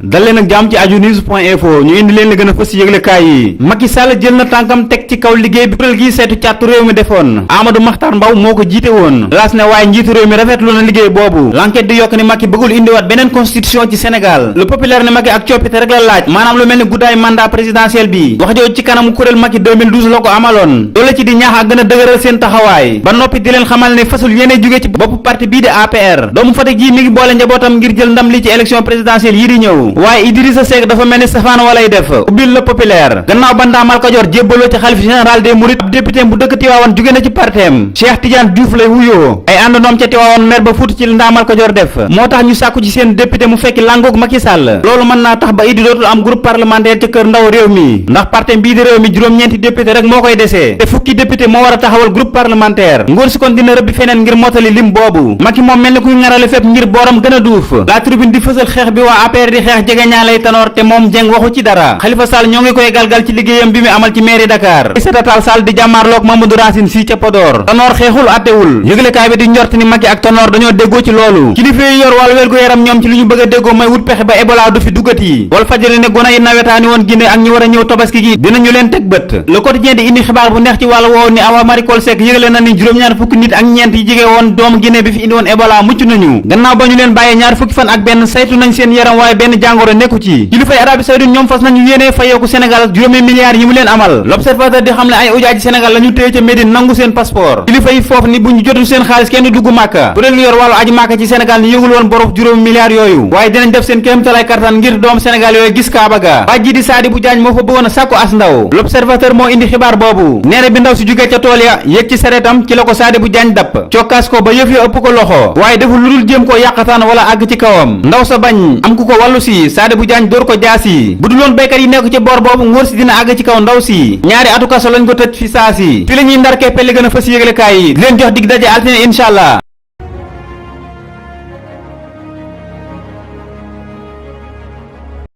dal leen ak jàmm ci ajunews.info ñu indi leen li gën a fës yëglekaay yi. Macky Sall jël na tànkam teg ci kaw liggéey bi kuréel gi saytu càttu réew mi defoon Amadou Makhtar Mbow moo ko jiite woon laas ne waaye njiitu réew mi rafetlu na liggéey boobu l'enquête di yokk ni Macky bëggul indiwaat beneen constitution ci Sénégal le populaire ne Macky ak coppite rek la laaj maanaam lu mel ni guddaay mandat présidentiel bi wax jooju ci kanamu kuréel Macky 2012 la ko amaloon doole ci di ñaax ak gën a dëgëral seen taxawaay ba noppi di leen xamal ne fasul yéene jóge ci bopp parti bii di APR doomu Fatick ji mi ngi boole njabootam ngir jël ndam li ci élection présidentielle yi di ñëw waaye Idrissa Seck dafa mel ni safaan walay def ubbil le populaire gannaaw ba ndaamal Kajoor jébbaloo ci xalif général des mourides ab député bu dëkk Tivaouane jóge na ci parteem Cheikh Tidiane Diouf lay wuyoo ay àndandoom ca Tivaouane mer ba fuutu ci ndaamal Kajoor def moo tax ñu sàkku ci seen député mu fekki langoog Macky Sall loolu mën naa tax ba Idi dootul am groupe parlementaire ca kër ndaw réew mi ndax parteem bii di réew mi juróom-ñeenti député rek moo koy desee te fukki député moo war a taxawal groupe parlementaire ngóor si kon dina rëbbi feneen ngir mottali lim boobu Macky moom mel ni kuy ngarale fépp ngir booram gën a duuf la tribune di fësal xeex bi waa APR di xeex jege ñaalay Tanor te moom Dieng waxu ci dara Khalifa Sall ñoo ngi koy galgal ci liggéeyam bi mu amal ci mairie Dakar Aïssata Tall Sall di jàmmaarloog Mamadou Racine Sy ca Podor Tanor xeexul attewul yëglekaay bi di njort ni Macky ak Tanor dañoo déggoo ci loolu kilifa yi yor wàllu wérgu yaram ñoom ci li ñu bëgg a déggoo mooy wut pexe ba Ebola du fi duggati Walf Fadjri ne gone yi nawetaani woon Guinée ak ñi war a ñëw tabaski gi dinañu leen teg bët Le Quotidien di indi xibaar bu neex ci wàllu woowu ni Awa Marie Coll Seck yëgle na ni juróom-ñaar fukki nit ak ñeent yi jege woon doomu Guinée bi fi indi woon Ebola mucc nañu gannaaw ba ñu leen bàyyee ñaar fukki fan ak benn saytu nañ seen yaram waaye benn jàngoro nekku ci kilifay Arabie Saoudite ñoom fas nañu yéene fayeeku Sénégal juróomi milliards yi mu leen amal L'Observateur di xam ne ay ujaaji Sénégal la ñu téye ca Médine nangu seen passeport kilifa yi foofu ni bu ñu jotul seen xaalis kenn dugg Màkka bu leen yor wàllu aji Màkka ci Sénégal ni yëgul woon borof juróomi milliards yooyu waaye dinañ def seen kéemtalaay kartan ngir doom Sénégal yooyu gis Kaaba ga bàjji di Sadibou Diagne moo fa bëggoon a sàkku as ndaw L'Observateur moo indi xibaar boobu neere bi ndaw si jógee ca tool ya yéeg ci sareetam ci la ko Sadibou Diagne dapp cokkaas ko ba yëf ya ëpp ko loxo waaye deful lu dul jéem koo yàqataan wala àgg ci kawam ndaw sa bañ am ku ko wàllu si Sadibou Diagne dóor ko jaasi bu dul woon béykat yi nekk ci boor boobu ngóor si dina àgg ci kaw ndaw si ñaari atu kaso lañ ko tëj fi saa si fi la ñuy ndarkee pelli gën a fës yëglekaay yi di leen jox dig daje altine incha allah